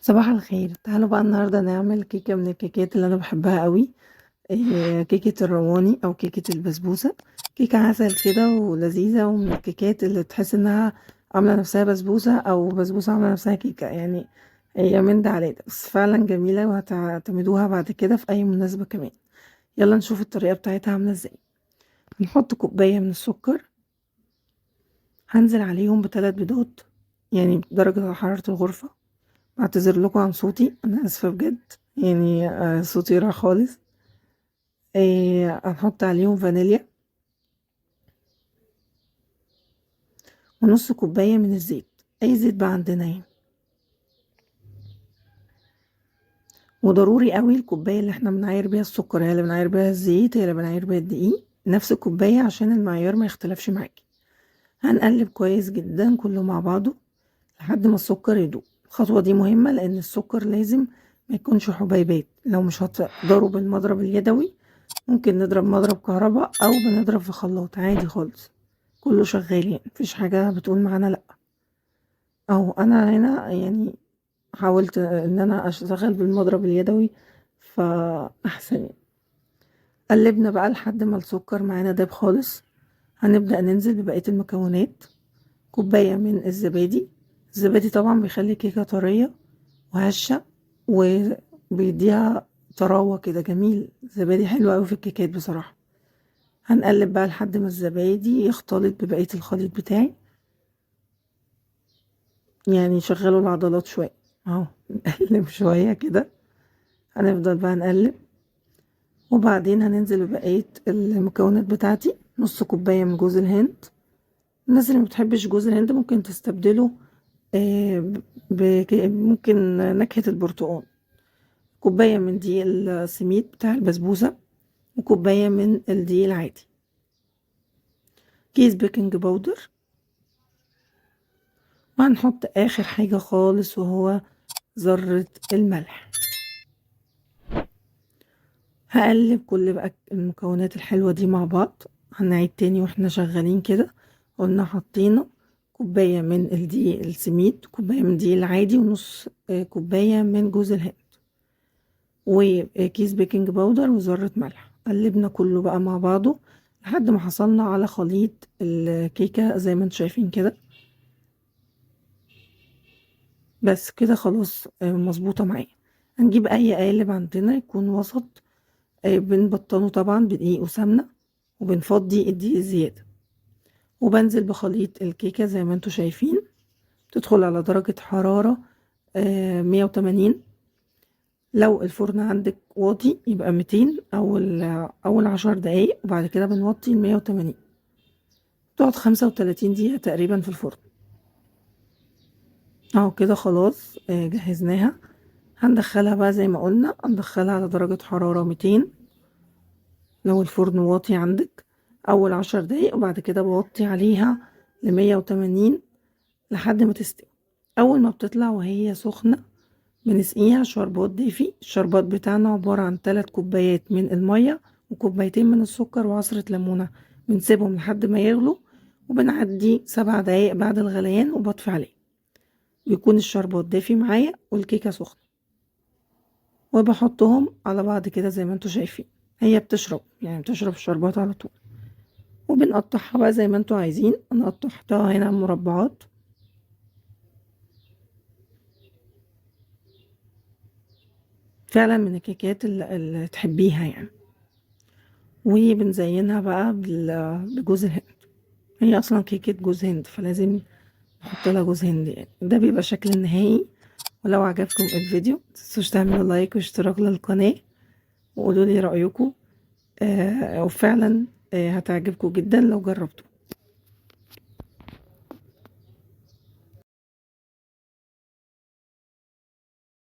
صباح الخير. تعالوا بقى النهارده نعمل كيكة من الكيكات اللي انا بحبها قوي. كيكة الرواني او كيكة البسبوسه. كيكة عسل كده ولذيذه، ومن الكيكات اللي تحس انها عامله نفسها بسبوسه او بسبوسه عامله نفسها كيكة، يعني هي من ده على ده، بس فعلا جميلة وهتعتمدوها بعد كده في اي مناسبة كمان. يلا نشوف الطريقة بتاعتها عامله ازاي. هنحط كوباية من السكر، هنزل عليهم بثلاث بيضات، يعني درجه حرارة الغرفة. بعتذر لكم عن صوتي، انا اسفه بجد، يعني صوتي راح خالص. هنحط عليهم فانيليا ونص كوباية من الزيت، اي زيت بقى عندنا يعني. وضروري قوي الكوباية اللي احنا بنعاير بيها السكر هي اللي بنعاير بيها الزيت، هي اللي بنعاير بيها الدقيق، نفس الكوباية عشان المعيار ما يختلفش معاكي. هنقلب كويس جدا كله مع بعضه لحد ما السكر يدوب. الخطوة دي مهمة لان السكر لازم ما يكونش حبيبات. لو مش هتقدروا بالمضرب اليدوي ممكن نضرب مضرب كهرباء او بنضرب في خلاط عادي خالص، كله شغال يعني، مفيش حاجة بتقول معانا لا. اهو انا هنا يعني حاولت ان انا اشتغل بالمضرب اليدوي فاحسن يعني. قلبنا بقى لحد ما السكر معانا داب خالص. هنبدأ ننزل ببقية المكونات. كوباية من الزبادي، الزبادي طبعا بيخلي الكيكة طرية وهشة وبيديها طراوة كده، جميل. الزبادي حلو قوي في الكيكات بصراحة. هنقلب بقى لحد ما الزبادي يختلط ببقية الخليط بتاعي، يعني شغلوا العضلات شوية اهو، نقلب شوية كده. هنفضل بقى نقلب، وبعدين هننزل ببقية المكونات بتاعتي. نص كوباية من جوز الهند. الناس اللي ما بتحبش جوز الهند ممكن تستبدله ممكن نكهة البرتقال. كوباية من دقيق السميد بتاع البسبوسة، وكوباية من الدقيق العادي، كيس baking powder. وهنحط آخر حاجة خالص وهو ذرة الملح. هقلب كل بقى المكونات الحلوة دي مع بعض. هنعيد تاني واحنا شغالين كده. قلنا حطينا كوباية من الدقيق السميد، كوباية من الدقيق العادي، ونص كوباية من جوز الهند، وكيس baking powder، وذرة ملح. قلبنا كله بقى مع بعضه لحد ما حصلنا على خليط الكيكة زي ما انتم شايفين كده. بس كده خلاص، مظبوطة معايا. هنجيب اي قالب عندنا يكون وسط، بنبطنه طبعا بدقيق وسمنة، وبنفضي الدقيق الزيادة، وبنزل بخليط الكيكة زي ما انتم شايفين. تدخل على درجة حرارة 180. لو الفرن عندك واطي يبقى 200 أول 10 دقايق، وبعد كده بنوطي ل 180. تقعد 35 دقيقة تقريبا في الفرن. اهو كده خلاص، جهزناها. هندخلها بقى زي ما قلنا، هندخلها على درجة حرارة 200 لو الفرن واطي عندك أول 10 دقايق، وبعد كده بوطي عليها لمية وتمانين لحد ما تستوي. أول ما بتطلع وهي سخنة بنسقيها شربات دافي. الشربات بتاعنا عبارة عن 3 كوبايات من المية وكوبايتين من السكر وعصرة ليمونة. بنسيبهم لحد ما يغلوا، وبنعدي 7 دقايق بعد الغليان وبطفي عليه. بيكون الشربات دافي معايا والكيكة سخنة، وبحطهم على بعض كده زي ما انتوا شايفين. هي بتشرب، يعني بتشرب الشربات على طول. وبنقطعها بقى زي ما انتوا عايزين. انا قطعتها هنا مربعات. فعلا من الكيكات اللي تحبيها يعني. وبنزينها بقى بجوز الهند. هي اصلا كيكة جوز هند، فلازم نحط لها جوز هند يعني. ده بيبقى شكل النهائي. ولو عجبكم الفيديو متنسوش تعملوا لايك واشتراك للقناة، وقولوا لي رأيكم. وفعلا، هتعجبكم جدا لو جربتوا.